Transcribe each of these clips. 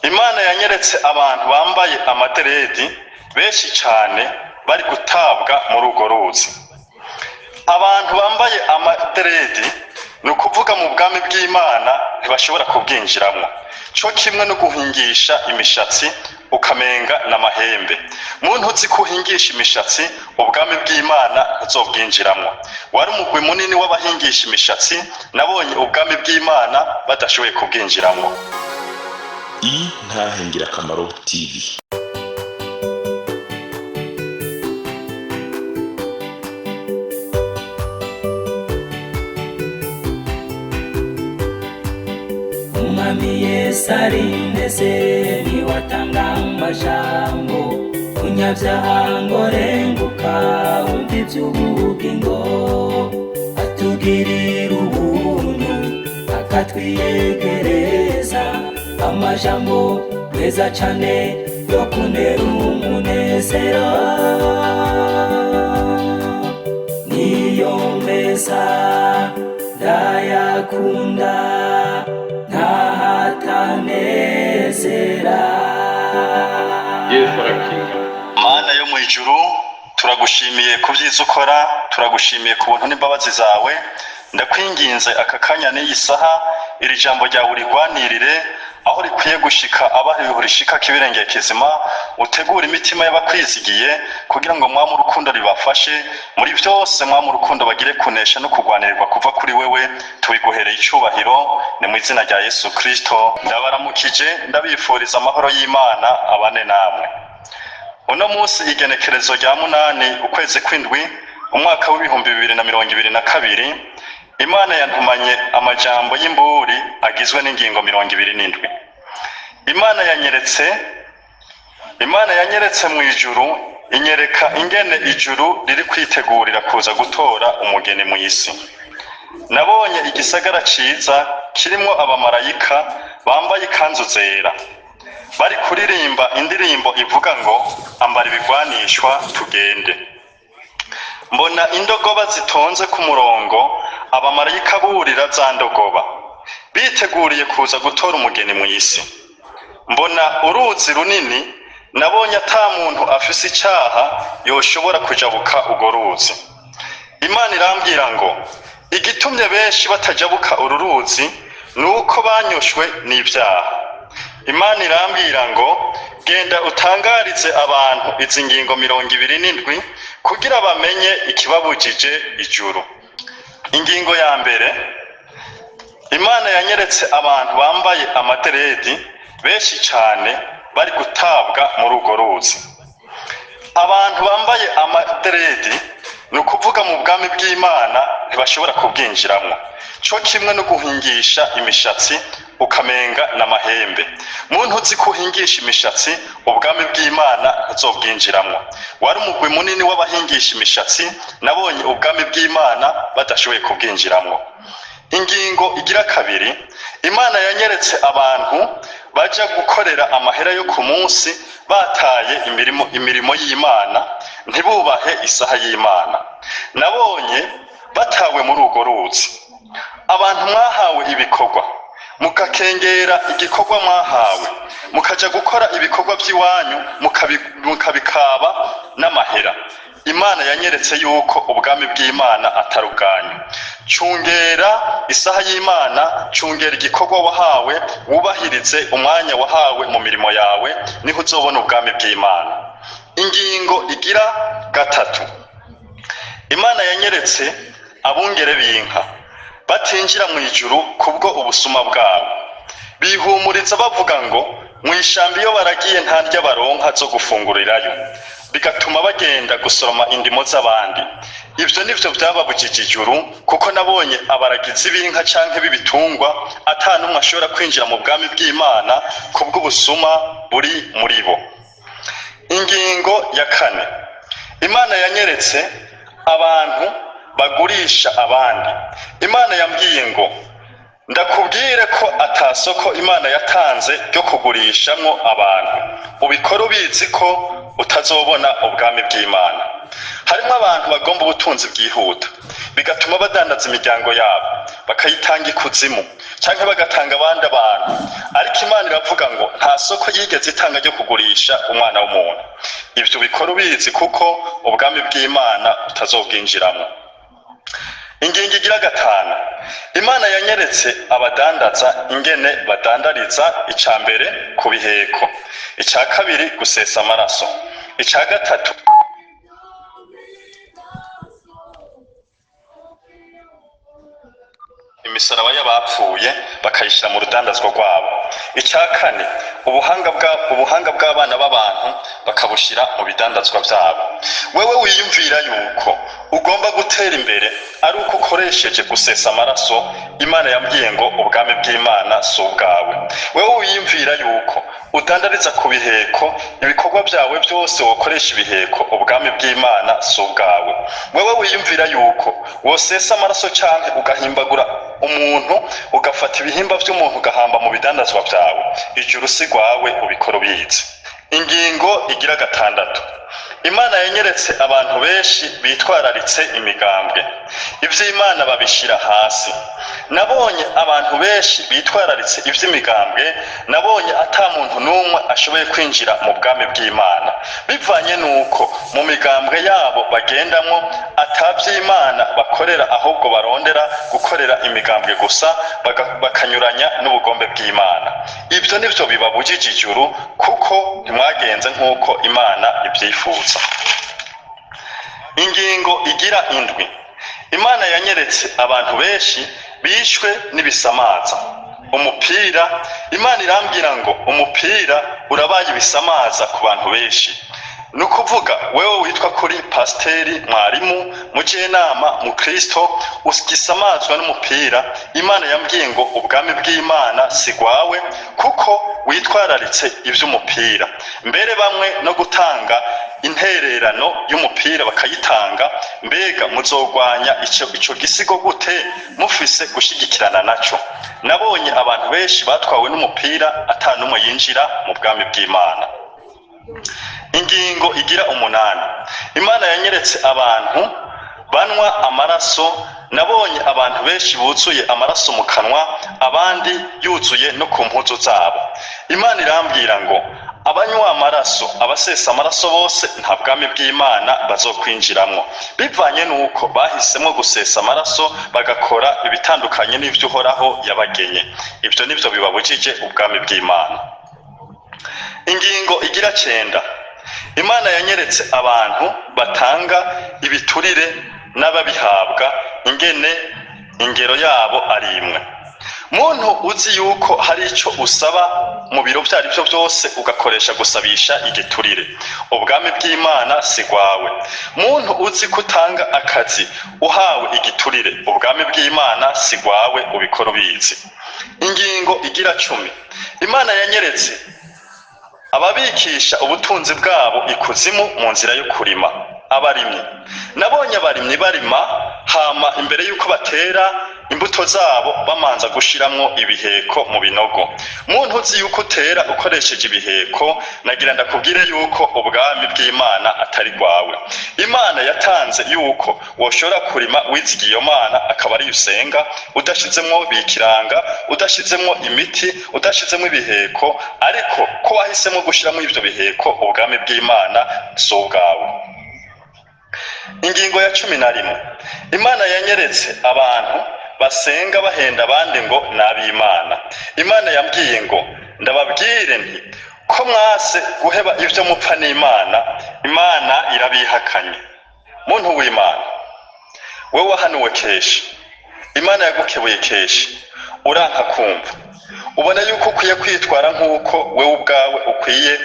Imana yanyeretse abantu bambaye amaderedi benshi cyane bari gutabwa muri urwo ruzi. Abantu bambaye amaderedi, ni ukuvuga mu bwami bw'Imana ntibashobora kubwinjiramo, cyo kimwe no guhingisha imishatsi ukamenga n'amahembe. Muntu uzi ko uhingisha imishatsi, ubwami bw'Imana ntuzobwinjiramo. Wari umugwi munini w'abahingisha imishatsi, nabonye ubwami bw'Imana badashoboye kubwinjiramo. Intahe Ngirakamaro TV. Umwami Yesu arindeze, niwe atanga amajambo. Munyabyaha ngo renguka, wumva iby'ubugingo. Atugirira ubuntu, akatwiyegereza amajambo meza cane yo kunera umunezero. Niyo meza, ndayakunda, ntahatanezera. Yesu arakinga. Mana yo mu ijuru, turagushimiye ku byiza ukora, turagushimiye ku buntu n'imbabazi zawe. Ndakwinginze aka kanya n'iyi saha, iri jambo ryawe urigwanirire aho rikwiye gushika, abaho rishika kibirengeye kizima. Utegure imitima y'abakwizigiye kugira ngo, Mwami, urukundo ribafashe muri byose. Mwami, urukundo bagire kunesha no kurwanirirwa kuva kuri wewe. Tubiguhereye icyubahiro, ni mu izina rya Yesu Kristo. Ndabaramukije, ndabifuriza amahoro y'Imana abane namwe. Uno munsi, igenekerezo rya 8, ukwezi kw'indwi, umwaka w'2022, Imana yantumanye amajambo y'imburi agizwe n'ingingo 27. Imana yanyeretse mu ijuru, inyereka ingene ijuru riri kwitegurira kuza gutora umugeni mu isi. Nabonye igisagara ciza kirimwo abamarayika bambaye ikanzu zera, bari kuririmba indirimbo ivuga ngo: "Ambara ibigwanishwa, tugende." Mbona indogoba zitonze ku murongo, abamarayika burira za ndogoba, biteguriye kuza gutora umugeni mu isi. Mbona uruzi runini. Nabonye ata muntu afise icaha yoshobora kujabuka urwo ruzi. Imana irambwira ngo igitumye benshi batajabuka uru ruzi ni uko banyoshwe n'ibyaha. Imana irambwira ngo: "Genda utangarize abantu izi ngingo 27 kugira bamenye ikibabujije ijuru." Ingingo ya mbere, Imana yanyeretse abantu bambaye amaderedi benshi cyane bari gutabwa muri urwo ruzi. Abantu bambaye amaderedi, ni ukuvuga mu bwami bw'Imana ntibashobora kubwinjiramo, cyo kimwe no guhingisha imishatsi ukamenga n'amahembe. Muntu uzi ko uhingisha imishatsi, ubwami bw'Imana ntuzobwinjiramo. Wari umugwi munini w'abahingisha imishatsi, nabonye ubwami bw'Imana badashoboye kubwinjiramo. Ingingo igira kabiri, Imana yanyeretse abantu baja gukorera amahera yo ku munsi, bataye imirimo y'Imana, ntibubahe isaha y'Imana. Nabonye batawe muri urwo ruzi. Abantu mwahawe ibikorwa, mugakengera igikorwa mwahawe, mukaja gukora ibikorwa by'iwanyu, mukabikaba n'amahera, Imana yanyeretse yuko ubwami bw'Imana atari ubwanyu. Cungera isaha y'Imana, cungera igikorwa wahawe, wubahirize umwanya wahawe mu mirimo yawe, niho uzobona ubwami bw'Imana. Ingingo igira gatatu, Imana yanyeretse abungere b'inka batinjira mu ijuru kubwo ubusuma bwabo. Bihumuriza bavuga ngo mu ishyamba iyo baragiye nta ndya baronka zo gufungurirayo, bigatuma bagenda gusoroma indimo z'abandi. Ibyo nivyo byababujije ijuru, kuko nabonye abaragizi b'inka canke b'ibitungwa ata n'umwe ashobora kwinjira mu bwami bw'Imana kubw'ubusuma buri muri bo. Ingingo ya kane, Imana yanyeretse abantu bagurisha abandi. Imana yambwiye ngo ndakubwire ko atasoko Imana yatanze ryo kugurishamwo abantu. Ubikora ubizi ko utazobona ubwami bw'Imana. Harimo abantu bagomba ubutunzi bwihuta, bigatuma badandaza imiryango yabo, bakayitanga ikuzimu. Canke bagatanga abandi abantu. Ariko Imana iravuga ngo nta soko yigeze itanga ryo kugurisha umwana w'umuntu. Ivyo ubikora ubizi, kuko ubwami bw'Imana utazobwinjiramwo. Ingingo igira gatanu: Imana yanyeretse abadandaza ingene badandariza. Ica mbere, ku biheko; ica kabiri, gusesa amaraso; ica gatatu, imisaraba y'abapfuye bakayishyira mu rudandazwa rwabo; icya kane, ubuhanga bw'abana b'abantu bakabushyira mu bidandazwa byabo. Wewe wiyumvira yuko ugomba gutera imbere ari uko ukoresheje gusesa amaraso, Imana yambwiye ngo ubwami bw'Imana si ubwawe. Wewe wiyumvira yuko udandariza ku biheko, ibikorwa byawe byose wokoresha ibiheko, ubwami bw'Imana si ubwawe. Wewe wiyumvira yuko wosesa amaraso canke ugahimbagura umuntu, ugafata ibihimba by'umuntu ugahamba mu bidandazwa byawe, ijuru si rwawe, ubikora ubizi. Ingingo igira gatandatu: Imana yanyeretse abantu benshi bitwararitse imigambwe, ivy'Imana babishira hasi. Nabonye abantu benshi bitwararitse ivy'imigambwe. Nabonye ata muntu n'umwe ashoboye kwinjira mu bwami bw'Imana, bivanye n'uko mu migambwe yabo bagendamwo atavy'Imana bakorera, ahubwo barondera gukorera imigambwe gusa, bakanyuranya n'ubugombe bw'Imana. Ibyo nivyo bibabujije ijuru, kuko ntimwagenze nk'uko Imana ibyifuza. Ingingo igira indwi: Imana yanyeretse abantu benshi bishwe n'ibisamaza, umupira. Imana irambwira ngo umupira urabaye ibisamaza ku bantu benshi. Ni ukuvuga wewe witwa kuri pasiteri, mwarimu, mujenama, mukristo, ugisamazwa n'umupira, Imana yambwiye ngo ubwami bw'Imana si rwawe, kuko witwararitse ivy'umupira. Mbere bamwe no gutanga intererano y'umupira bakayitanga. Mbega muzogwanya ico gisigo gute mufise gushigikirana naco? Nabonye abantu benshi batwawe n'umupira, ata n'umwe yinjira mu bwami bw'Imana. Ingingo igira umunani: Imana yanyeretse abantu banywa amaraso. Nabonye abantu benshi buzuye amaraso mu kanwa, abandi yuzuye no ku mpuzu zabo. Imana irambwira ngo abanywa amaraso, abasesa amaraso bose, nta bwami bw'Imana bazokwinjiramwo, bivanye n'uko bahisemwo gusesa amaraso, bagakora ibitandukanye n'ivyo Uhoraho yabagenye. Ivyo nivyo bibabujije ubwami bw'Imana. Ingingo igira cenda: Imana yanyeretse abantu batanga ibiturire n'ababihabwa, ingene ingero yabo ari imwe. Muntu uzi yuko hari ico usaba mu biro vyo ari byo byose, ugakoresha gusabisha igiturire, ubwami bw'Imana si rwawe. Muntu uzi ko utanga akazi uhawe igiturire, ubwami bw'Imana si rwawe, ubikora ubizi. Ingingo igira 10: Imana yanyeretse ababikisha ubutunzi bwabo ikuzimu mu nzira yo kurima, abarimyi. Nabonye abarimyi barima, hama imbere y'uko batera imbuto zabo bamanza gushiramwo ibiheko mu binogo. Muntu uzi yuko utera ukoresheje ibiheko, nagira ndakubwire yuko ubwami bw'Imana atari rwawe. Imana yatanze yuko woshobora kurima wizigiye iyo Mana, akaba ariyo usenga, udashizemwo bikiranga, udashizemwo imiti, udashizemwo ibiheko. Ariko ko wahisemo gushiramo ivyo biheko, ubwami bw'Imana si ubwawe. Ingingo ya 11: Imana yanyeretse abantu basenga bahenda abandi ngo ni ab'Imana. Imana yambwiye ngo ndababwire nti ko mwase guheba ibyo mupfa n'Imana, Imana irabihakanye. Muntu w'Imana, wewe wahanuwe kenshi, Imana yagukebuye kenshi, uranka kumva, ubona yuko ukwiye kwitwara nk'uko wewe ubwawe ukwiye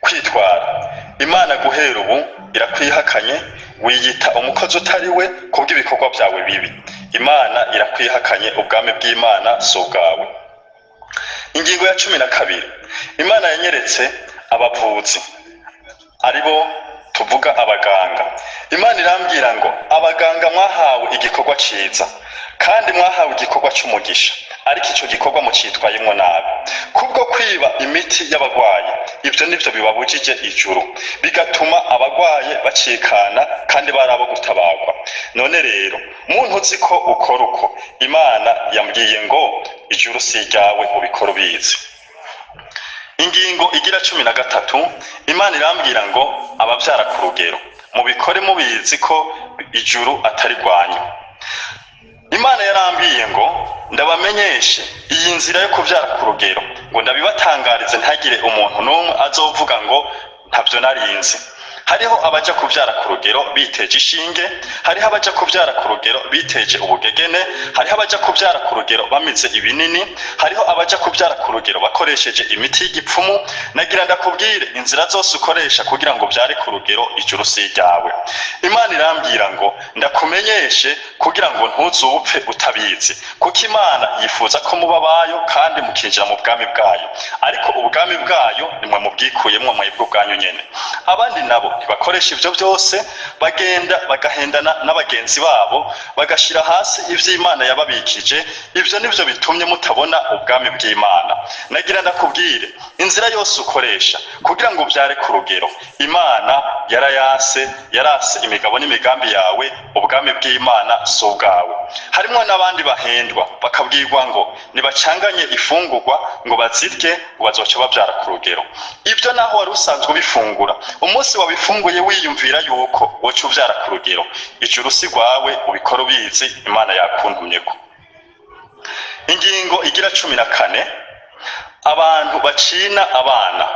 kwitwara, Imana guhera ubu irakwihakanye. Wiyita umukozi utari we kubw'ibikorwa byawe bibi. Imana irakwihakanye, ubwami bw'Imana si ubwawe. Ingingo ya 12: Imana yanyeretse abavuzi, aribo tuvuga abaganga. Imana irambwira ngo abaganga mwahawe igikorwa ciza, kandi mwahawe igikorwa c'umugisha, ariko ico gikorwa mucitwayemwo nabi kubwo kwiba imiti y'abagwayi. Ivyo nivyo bibabujije ijuru, bigatuma abagwaye bacikana kandi bari abo gutabarwa. None rero, muntu uzi ko ukora uko, Imana yambwiye ngo ijuru si iryawe, ubikora ubizi. Ingingo igira 13, Imana irambwira ngo abavyara ku rugero mubikore mubizi ko ijuru atari rwanyu. Imana yarambwiye ngo ndabamenyeshe iyi nzira yo kuvyara ku rugero, ngo ndabibatangarize, ntagire umuntu n'umwe azovuga ngo ntabyo narinzi. Hariho abaja kuvyara ku rugero biteje ishinge, hariho abaja kuvyara ku rugero biteje ubugegene, hariho abaja kuvyara ku rugero bamize ibinini, hariho abaja kuvyara ku rugero bakoresheje imiti y'igipfumu. Nagira ndakubwire, inzira zose ukoresha kugira ngo uvyare ku rugero, ijuru si iryawe. Imana irambwira ngo ndakumenyeshe kugira ngo ntuzupfe utabizi, kuko Imana yifuza ko muba bayo kandi mukinjira mu bwami bwayo, ariko ubwami bwayo nimwe mubwikuyemwo mwebwe ubwanyu nyene. Abandi nabo ntibakoresha ivyo byose, bagenda bagahendana n'abagenzi babo, bagashira hasi ivy'Imana yababikije. Ivyo nivyo bitumye mutabona ubwami bw'Imana. Nagira ndakubwire, inzira yose ukoresha kugira ngo uvyare ku rugero, Imana yarayase, yarase imigabo n'imigambi yawe. Ubwami bw'Imana si ubwawe. Harimwo n'abandi bahendwa, bakabwirwa ngo nibacanganye ifungurwa ngo bazirye, ngo bazoca bavyara ku rugero. Ibyo naho wari usanzwe ubifungura, umunsi wabifunguye wiyumvira yuko woca uvyara ku rugero, ijuru si rwawe, ubikora ubizi. Imana yakuntumyeko. Ingingo igira 14, abantu bacina abana,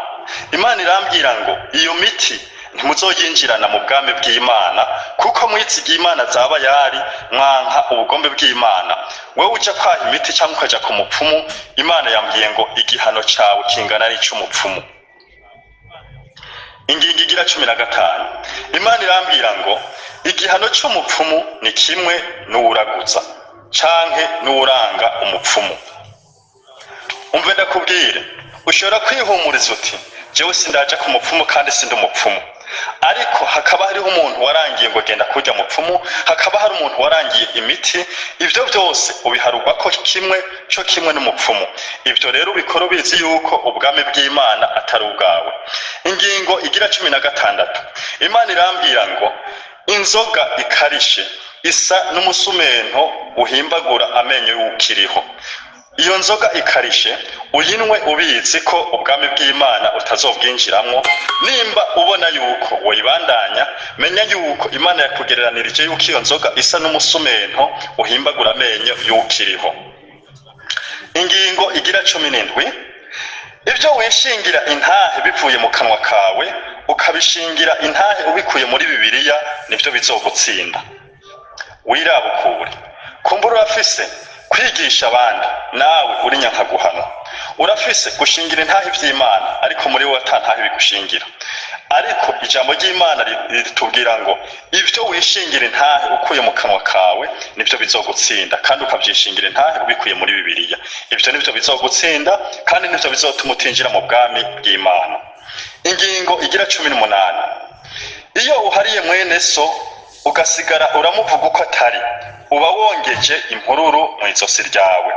Imana irambwira ngo iyo miti ntimuzoyinjirana mu bwami bw'Imana, kuko mwizigiye imana zaba yari, mwanka ubugombe bw'Imana. Wewe uja kwaha imiti cyangwa ukaja ku mupfumu, Imana yambwiye ngo igihano cawe kingana n'ic'umupfumu. Ingingo igira 15, Imana irambwira ngo igihano c'umupfumu ni kimwe n'uwuraguza canke n'uwuranga umupfumu. Umve ndakubwire, ushobora kwihumuriza uti: "Jewe sindaja ku mupfumu kandi sindi umupfumu." Ariko hakaba hariho umuntu warangiye ngo genda kurya mupfumu, hakaba hari umuntu warangiye imiti. Ivyo byose ubiharugwa ko kimwe co kimwe n'umupfumu. Ivyo rero ubikora ubizi yuko ubwami bw'Imana atari ubwawe. Ingingo igira 16, Imana irambwira ngo inzoga ikarishe isa n'umusumento uhimbagura amenyo y'ukiriho. Iyo nzoga ikarishe uyinwe ubizi ko ubwami bw'Imana utazobwinjiramwo. Nimba ubona yuko woyibandanya, menya yuko Imana yakugereranirije yuko iyo nzoga isa n'umusumento uhimbagura amenyo y'ukiriho. Ingingo igira 17, ibyo wishingira intahe bivuye mu kanwa kawe, ukabishingira intahe ubikuye muri Bibiliya, nibyo bizogutsinda. Wirabukure kumbura, urafise kwigisha abandi, nawe uri nyankaguhanwa. Urafise gushingira intahe ivy'Imana, ariko muri wowe ata ntahe bigushingira. Ariko ijambo ry'Imana ritubwira ngo ivyo wishingira intahe ukuye mu kanwa kawe nivyo bizogutsinda, kandi ukavyishingira intahe ubikuye muri Bibiliya, ivyo nivyo bizogutsinda kandi nivyo bizotuma utinjira mu bwami bw'Imana. Ingingo igira 18, iyo uhariye mwene so ugasigara uramuvuga uko atari, uba wongeje impururu mu izosi ryawe.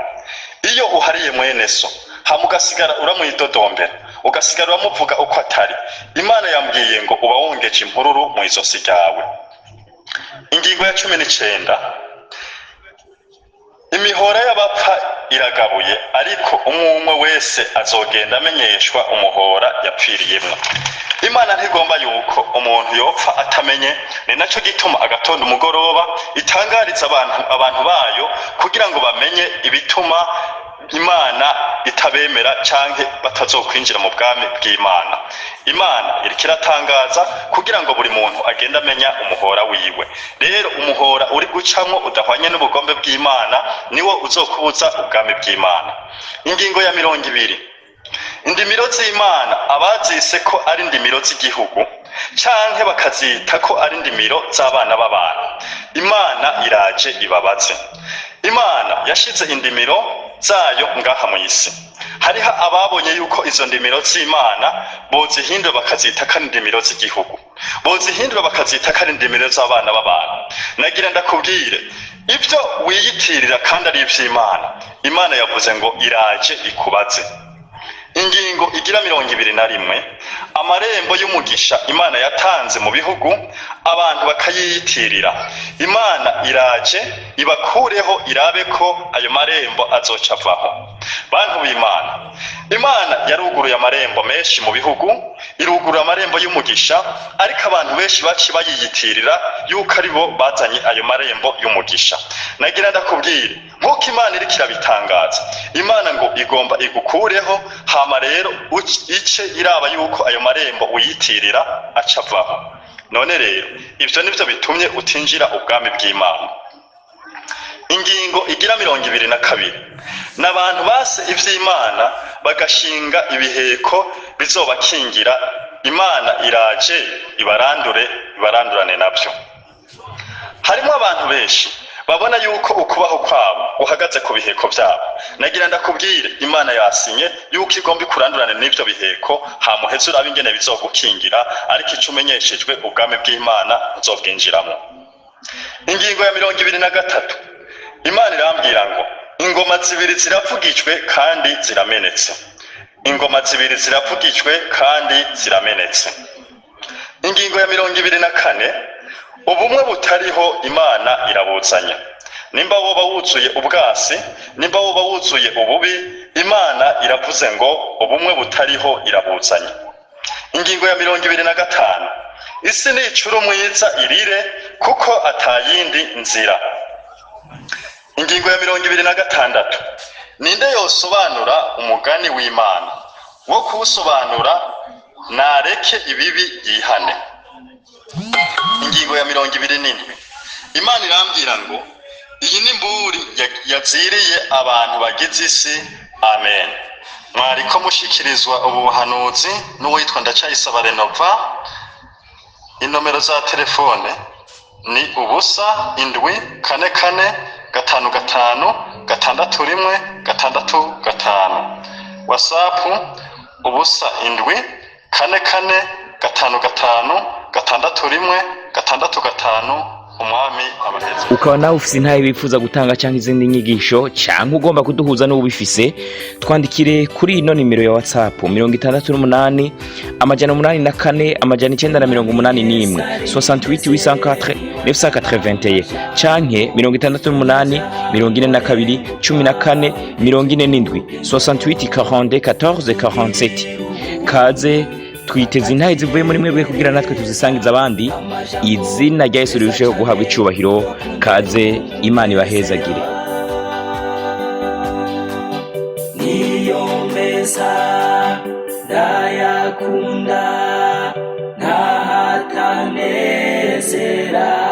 Iyo uhariye mwene so hama ugasigara uramwidodombera, ugasigara uramuvuga uko atari, Imana yambwiye ngo uba wongeje impururu mu izosi ryawe. Ingingo ya 19, imihora y'abapfa iragabuye, ariko umwe umwe wese azogenda amenyeshwa umuhora yapfiriyemwo. Imana ntigomba yuko umuntu yopfa atamenye. Ni naco gituma agatondo, umugoroba itangariza abantu bayo kugira ngo bamenye ibituma Imana itabemera canke batazokwinjira mu bwami bw'Imana. Imana iriko iratangaza kugira ngo buri muntu agende amenya umuhora wiwe. Rero umuhora uri gucamwo udahwanye n'ubugombe bw'Imana niwo uzokubuza ubwami bw'Imana. Ingingo ya 20, indimiro z'Imana abazise ko ari indimiro z'igihugu canke bakazita ko ari indimiro z'abana b'abantu, Imana iraje ibabaze. Imana yashize indimiro zayo ngaha mu isi. Hariho ababonye yuko izo ndimiro z'Imana bozihindura bakazita ko ari indimiro z'igihugu, bozihindura bakazita ko ari indimiro z'abana b'abantu. Nagira ndakubwire, ibyo wiyitirira kandi ari ivy'Imana, Imana yavuze ngo iraje ikubaze. Ingingo igira 21, Amarembo y'umugisha Imana yatanze mu bihugu, abantu bakayiyitirira. Imana iraje ibakureho, irabe ko ayo marembo azoca avaho. Bantu b'Imana, Imana yaruguruye amarembo menshi mu bihugu, irugurura amarembo y'umugisha, ariko abantu benshi baci bayiyitirira yuko ari bo bazanye ayo marembo y'umugisha. Nagira ndakubwire, nk'uko Imana iriko irabitangaza, Imana ngo igomba igukureho, hama rero ice iraba yuko ayo marembo uyitirira aca avaho. None rero ivyo nivyo bitumye utinjira ubwami bw'Imana. Ingingo igira 22: n'abantu base ivy'Imana, bagashinga ibiheko bizobakingira. Imana iraje ibarandure, ibarandurane navyo. Harimo abantu benshi babona yuko ukubaho kwabo guhagaze ku biheko vyabo. Nagira ndakubwire, Imana yasinye yuko igomba ikurandurane n'ivyo biheko, hamuheze urabe ingene bizogukingira. Ariko ico umenyeshejwe, ubwami bw'Imana uzobwinjiramo. Ingingo ya 23: Imana irambwira ngo ingoma zibiri ziravugijwe kandi ziramenetse. Ingoma zibiri ziravugijwe kandi ziramenetse. Ingingo ya 24: ubumwe butariho, Imana irabuzanya. Nimba woba wuzuye ubwasi, nimba woba wuzuye ububi, Imana iravuze ngo ubumwe butariho irabuzanya. Ingingo ya 25: isi nicura umwiza irire, kuko atayindi nzira. Ingingo ya 26: ninde yosobanura umugani w'Imana? Wo kuwusobanura nareke ibibi yihane. Ingingo ya 27: Imana irambwira ngo iyi ni mburi yaziriye abantu bagize isi. Amen. Mwariko mushikirizwa ubu buhanuzi n'uwitwa Ndacayisaba Renova. Inomero za telefone ni 0744556165. WhatsApp 0744556165. Umwami abaheze. Ukaba nawe ufise intahe wifuza gutanga cyangwa izindi nyigisho, cyangwa ugomba kuduhuza n'ubifise, twandikire kuri ino nimero ya WhatsApp: 68 804 981, 68 804 981, canke 68 42 14 47, 68 42 14 47. Kaze, twiteze intahe zivuye muri mwebwe kugira natwe tuzisangize abandi, izina rya Yesu rirusheho guhabwa icubahiro. Kaze, Imana ibahezagire. Niyo meza ndayakunda, ntahatanezera.